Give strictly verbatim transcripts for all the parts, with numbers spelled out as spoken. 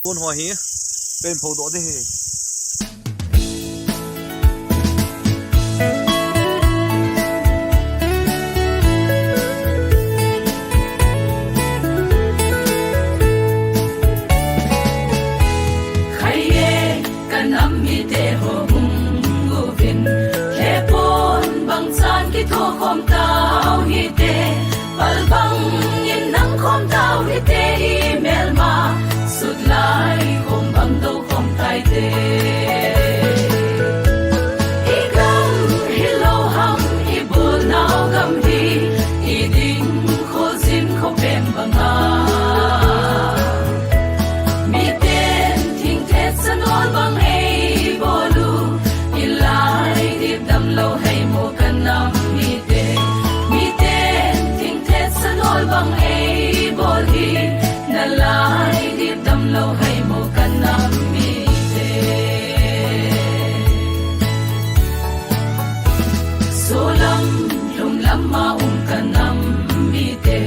Pon ho hi, pen pho doh de hi. Khai e, ka nam mite ho hung uvin, le pon bang chan kitho khom tau hite, pal bang in nang khom tau hite, i melma sut lai khom bang do khom tai te. I gam hi lo ham, i bol nau gam hi, i ding kho zin kho pem bang a. Miten thing thet sa nol bang ei bol u, i lai dip dam lo hei mo ka nam mite. Miten thing thet sa nol bang ei bol hi, na lai dip dam lo hei mo ka nam mite. Solam lum lam a um ka nam mite,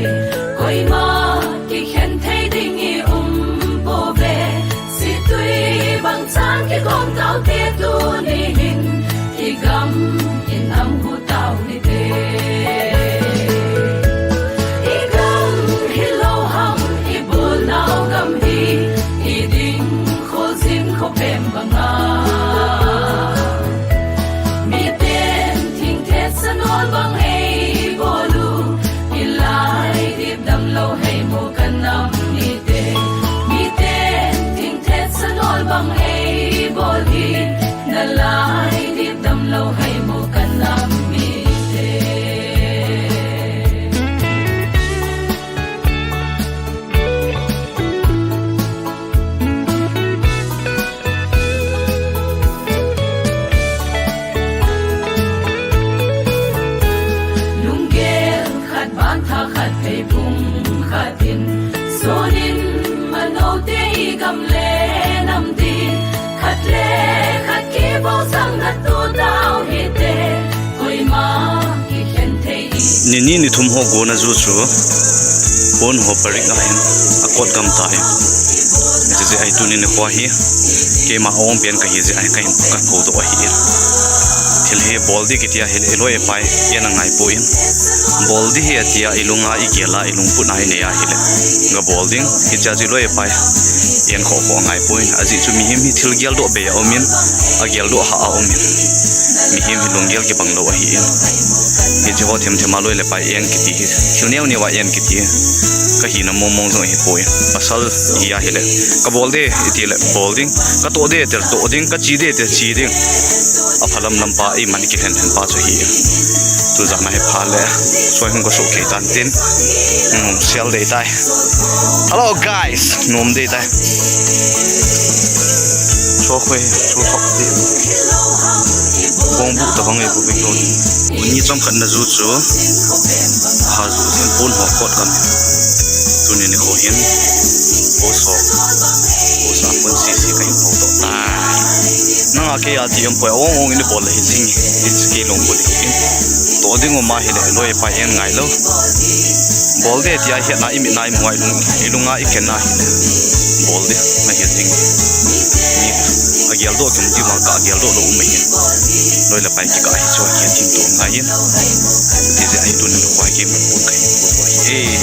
koima kikhen thei ding i um pove. Situi bang chan kikom tau te, tuni hin i gam in nam hu tau hite. I gam hi lo ham, i bol nau gam hi, i ding kho zin kho pem bang a. Miten thing thet sa nol bang ei bol u, i lai dip dam lo hei mo ka nam mite. Miten thing thet sa nol bang ei bol hi, na lai dip dam lo hei mo ka nam mite. Lunggel khat ban tha khat thei pung khat in, sonin mano te i gam le nam din, khat le khat kibol sang na tu tau hite, koima kikhen thei i. Nini nithum ho gona ju chu, pon ho parik a hin, a kot gam ta hin. Hiche jeh a hi tuni nikho hi, keima ong pen kahi jeh a hi kahin ka pho doh ahi in. Thil hi bol di kiti a hi le, i loi i pai, en a ngai poi in. Bol di hi ati a, i lung a, i gel a, i lungput a i nei a hi le, ga bol ding, hiche a chu i loi i pai, en kho kho a ngai poi in. Ajeh chu mihem hi thil gel doh bei a um in, a gel doh hah a um in. Mihem hi lunggel kibang lou ahi in. Hiche ho them them a loi le pai en kiti hi, thil neo neo a en kiti hi, ka hina mong mong jong ahi poi. Pasal hi a hi le, ka bol de i ti le bol ding, ka toh de i ti le toh ding, ka che de i ti le che ding. A pha lam lam pa, eiman kikhen khen pa chu ahi in. Tu jan a hi pha le, soi hung ka soh kei tan tin, hung sel de tai. Hello guys, nom de tai. Cho khoi, cho thok de. Bong bu ta bang e bu bik lo. Ni chom khat na ju chu. Ha ju din pon ho kot kan. Tuni nikho hin. Post ho. Post a pon si si ka hin pho doh tai. Nang a kei a ti em poi, ong ong in bol le hi jing. Hi kei long bol hi in. Toh ding um a hi le, loi pai en ngai lou. Bol de ti a hi na i mit na i mu a i lung, i lung a i ken na hi le. Bol de na hi jing. Ni a gel doh kin ti ma ka gel doh lou um hi. Loi le pai ki ka hi chu hi tin tu ngai in. Ti je a hi tuni nikho hi mun pun ka hi pun ko hi. Eh.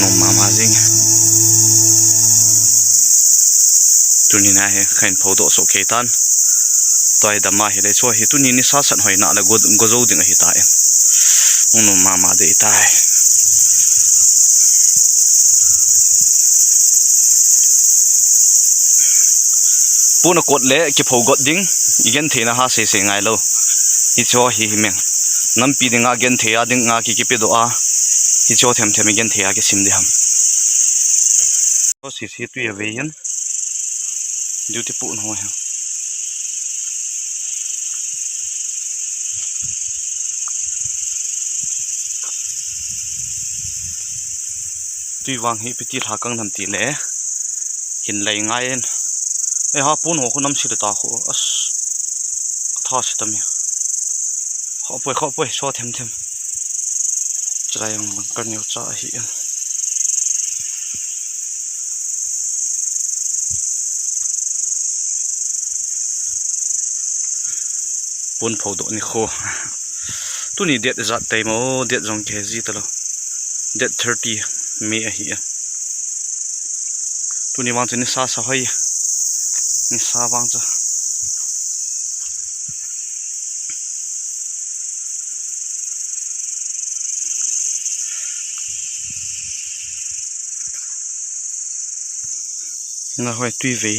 Nom mama jing. Tuni na hi ka hin pho doh soh kei tan. Tua hi dam a hi le chu hi tuni ni sa san hoi na le go, go jou ding ahi ta in. Hung nom mama de tai. Pon a kot le kipho got ding, i genthei na ha sei sei ngai lou. Hiche ho hi hi meng. Nampi ding a genthei a ding a ki kipe doh a. Hiche ho them them i genthei a kisim di ham. Ho si si tui a ve in. Duty pu no ho. Tui vang hi piti lha kang nam ti le. Hin lei ngai in. E ha pon ho khu nam si le ta khu. As. Ka tha si ta mi. Kho poi, kho poi, so them them. Chulai ang bang ka neo cha ahi in. Pon phodoh nikho. Tuni date ijat tei mo, date jong kihe ji talou. Date thirty May ahi e. Tuni vang chu nisa sa hoi. Nisa vang chu. Na hoi tui vei.